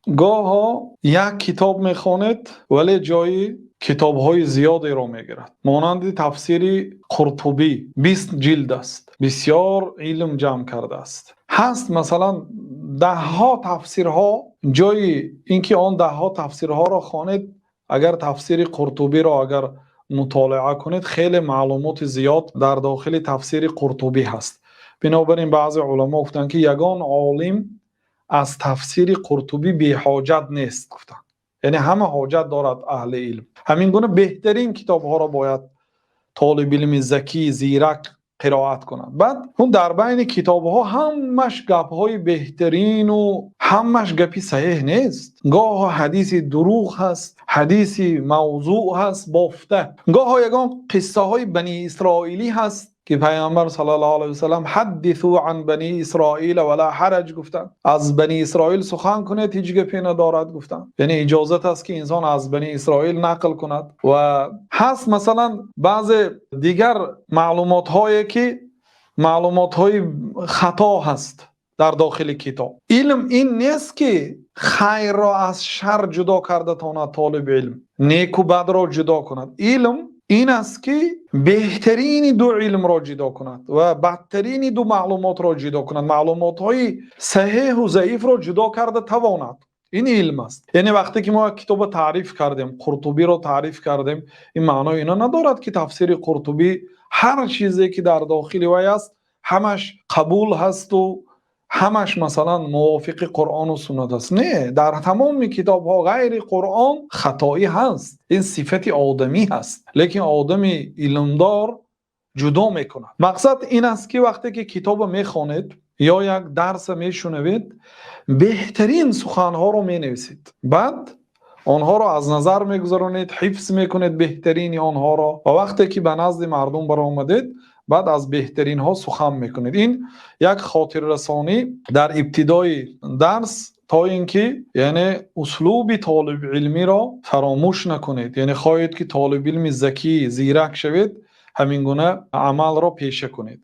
Гоҳо як китоб мехонед, вале ҷои китобҳои зиёдеро мегирад. Монанди тафсири Қуртубӣ 20 ҷилд аст. Бисёр илм ҷамъ кардааст. Ҳаст, масалан, даҳҳо тафсирҳо, ҷои инки он даҳҳо тафсирҳоро хонед, агар тафсири Қуртубиро агар мутолиа кунед, хеле маълумоти зиёд дар дохили тафсири Қуртубӣ ҳаст. Бинобар ин баъзе уламо гуфтанд, ки ягон олим аз тафсири Қуртубӣ беҳоҷат нест, гуфтанд. Яъне ҳама ҳоҷат дорад аҳли илм. Ҳамингуна беҳтарин китобҳоро бояд толибилми закӣ, зирак қироат кунад. Баъд он дар байни китобҳо ҳамаш гапҳои беҳтарин ва ҳамаш гапи саҳеҳ нест. Гоҳе ҳадиси дурӯғ ҳаст, ҳадиси мавзӯъ ҳаст, бофта. Гоҳе ягон қиссаҳои Бани Исроилӣ ҳаст, ки Паёмбар саллаллоҳу алайҳи васаллам "ҳаддисӯ ан Бани Исроил ва ло ҳараҷ" гуфтанд. Аз Бани Исроил сухан кунед, ҳеҷ гапе надорад, гуфтанд. Яъне иҷоза аст, ки инсон аз Бани Исроил нақл кунад ва ҳаст, масалан, баъзе дигар маълумотҳое, ки маълумотҳои хато ҳаст дар дохили китоб. Илм ин нест, ки хайрро аз шар ҷудо карда тавонад толибилм, неку бадро ҷудо кунад. Илм ин аст, ки беҳтарин ду илмро ҷудо кунад ва бадтарин ду маълумотро ҷудо кунад. Маълумотҳои саҳеҳ ва заифро ҷудо карда тавонад. Ин илм аст. Яъне вақте ки мо як китобро таъриф кардем, Қуртубиро таъриф кардем, ин маънои инро надорад, ки тафсири Қуртубӣ ҳар чизе ки дар дохили вай аст, ҳамаш қабул ҳаст ва ҳамаш, масалан, мувофиқи Қуръон ва суннат аст. Не, дар тамоми китобҳо ғайри Қуръон хатое ҳаст. Ин сифати одамӣ ҳаст. Лекин одами илмдор ҷудо мекунад. Мақсад ин аст, ки вақте ки китобро мехонед ё як дарсро мешунавед, беҳтарин суханҳоро менависед. Баъд онҳоро аз назар мегузаронед, ҳифз мекунед беҳтарини онҳоро ва вақте ки ба назди мардум баромадед, баъд аз беҳтаринҳо сухан мекунед. Ин як хотиррасонӣ дар ибтидои дарс, то инки яъне услуби толибилмиро фаромӯш накунед. Яъне хоҳед, ки толибилми закӣ, зирак шавед, ҳамингуна амалро пеша кунед.